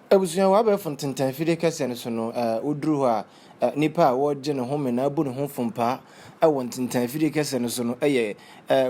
Abusua, wɔ abɛɛfo ntentan afidie kɛseɛ no so no, woduru hɔ a, nipa a wɔregye ne ho mena abu ne ho fompa wɔ ntentan afidie kɛseɛ no so no yɛ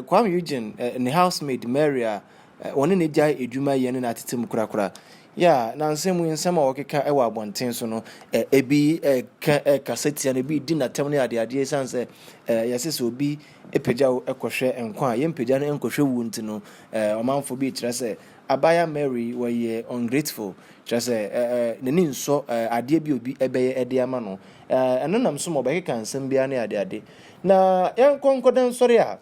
Kwame Eugene ne housemaid Mary a wɔne no gyae adwuma yɛ ne no atete mu korakora. Yeah, nansa mu yi nsɛm a wɔkeka wɔ abɔnten so no, ebi ka kasa tia no, ebi di n'atɛm ne adeadeɛ esiane sɛ yɛse sɛ obi pagya wo kɔhwɛ nkwa a, yɛmpagya no nkɔhwɛ wuo nti no, ɔmanfoɔ bi kyerɛ sɛ Abaayewa Mary wɔyɛ ungrateful, kyerɛ sɛ n'ani nsɔ adeɛ bi a obi bɛyɛ de ama no. Ɛno nam so ma ɔbɛkeka nsɛm biara ne adeade. Na yɛnkɔ nkɔda nsɔre a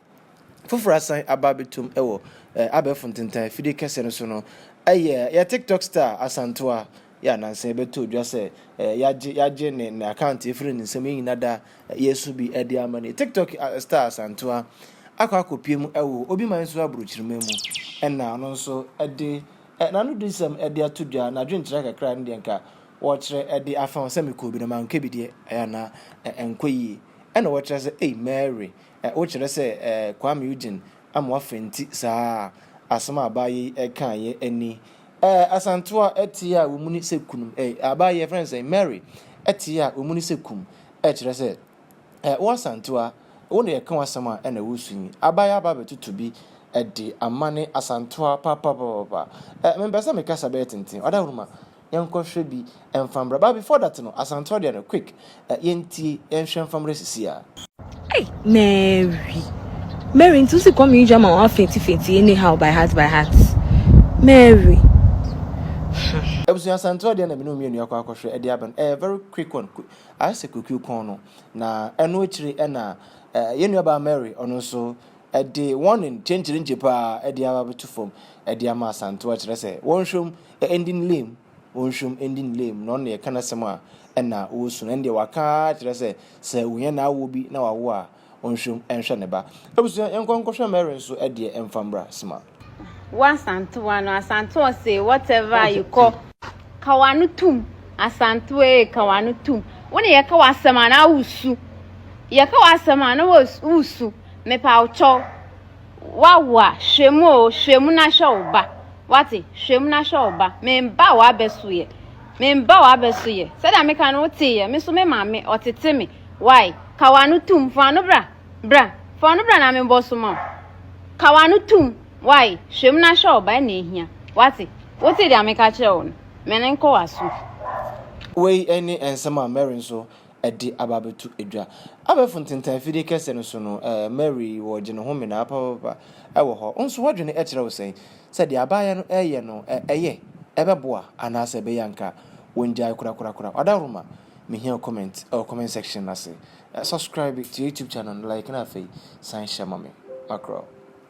foforɔ asan aba abɛtom wɔ abɛɛfo ntentan afidie kɛseɛ no so no yɛ yɛ TikTok star Asantewa yɛ a nansa yɛbɛtoo dwa sɛ yɛagye yɛagye ne ne account afiri ne nsam yɛn nyina da yɛsu bi de ama no. TikTok star Asantewa akɔ akɔpie mu wɔ Obi Man so aburokyirima mu ɛna ɔno nso de n'anodisɛm de ato dwa, n'adwenkyerɛ kakra ne deɛ nka wɔkyerɛ de afa ho sɛ mekɔɔ bi na manka bi deɛ ɛyɛ na ɛnkɔ yie. Ɛna wɔkyerɛ sɛ ei Mary, wokyerɛ sɛ Kwame Eugene ama wafɛnti saa asɛm a abaa yi kaeɛ ani. Asantewa te a wɔmuni sɛ kunum, abaa yi yɛfrɛ no sɛ Mary te a wɔmuni sɛ kum, ɛkyerɛ sɛ wo Asantewa, wo na yɛka w'asɛm a ɛna wosu yi. Abaa yi aba abɛtoto bi de ama ne Asantewa papapapapa. Mempɛ sɛ me kasa bɛyɛ tenten, Ɔdawuruma, yɛnkɔhwɛ bi mfa mbra. But before that no, Asantewa deɛ no, quick, yɛntie, yɛnhwɛ mfa mmra sisi a. Hey, Mary. Mary, nti wosi kɔm yi dwama wɔn afenti fenti anyhow by heart by heart. Mary. Abusua, Asantewa deɛ na mene mmienu akɔ akɔhwɛ ɛde aba no. Ɛyɛ very quick one. Ayɛ sɛ kukuo kɔn no. Na ɛno akyire ɛna yɛn nuabaa Mary ɔno nso ɛde warning kyenkyerenkye paa ɛde aba abɛto fam ɛde ama Asantewa, kyerɛ sɛ wɔnhwɛm ɛndi ne lame, wɔnhwɛm ɛndi ne lame na ɔno yɛka n'asɛm a ɛna wɔresu no. Ɛno deɛ waka kyerɛ sɛ sɛ wohia n'awoɔ bi na wawo a, ɔnhwɛm ɛnhwɛ ne ba. Abusua, yɛnkɔ nkɔhwɛ Mary nso ɛdeɛ ɛmfa mbra sima. Wo Asantewa no, Asantewa say whatever you call ka w'ano tum. Asantewa ee, ka w'ano tum. Wo ne yɛka w'asɛm a na wosu, yɛka w'asɛm a na wosu. Mepa wo kyɛw, wawo a, hwɛ mu o, hwɛ mu na hwɛ wo ba. Wate? Hwɛ mu na hwɛ wo ba. Memba w'abɛso yɛ, memba w'abɛso yɛ. Sɛdeɛ meka no, wote yɛ. Me so me maame ɔtete me. Why? Ka w'ano tum. Fa ano bra, bra, fa ano bra na membɔ so ma wo. Ka w'ano tum. Why? Hwɛ mu na hwɛ wo ba, ɛna ehia. Wate? Wote deɛ meka kyerɛ wo no? Mene nkɔ w'aso. Wei ne nsɛm a Mary nso de aba abɛto dwa. Abɛɛfo ntentan afidie kɛseɛ no so no, Mary wɔgye ne ho menaa papapapa wɔ hɔ. Wo nso w'adwene kyerɛ wo sɛn? Sɛ deɛ abaayewa no reyɛ no, ɛyɛ, ɛbɛboa anaasɛ ɛbɛyɛ anka wɔngyae korakorakora? Ɔdawuruma, mehia wo comment wɔ comment section no ase. Subscribe to YouTube channel no, like na afei san hyɛ ma me. Makorɔ.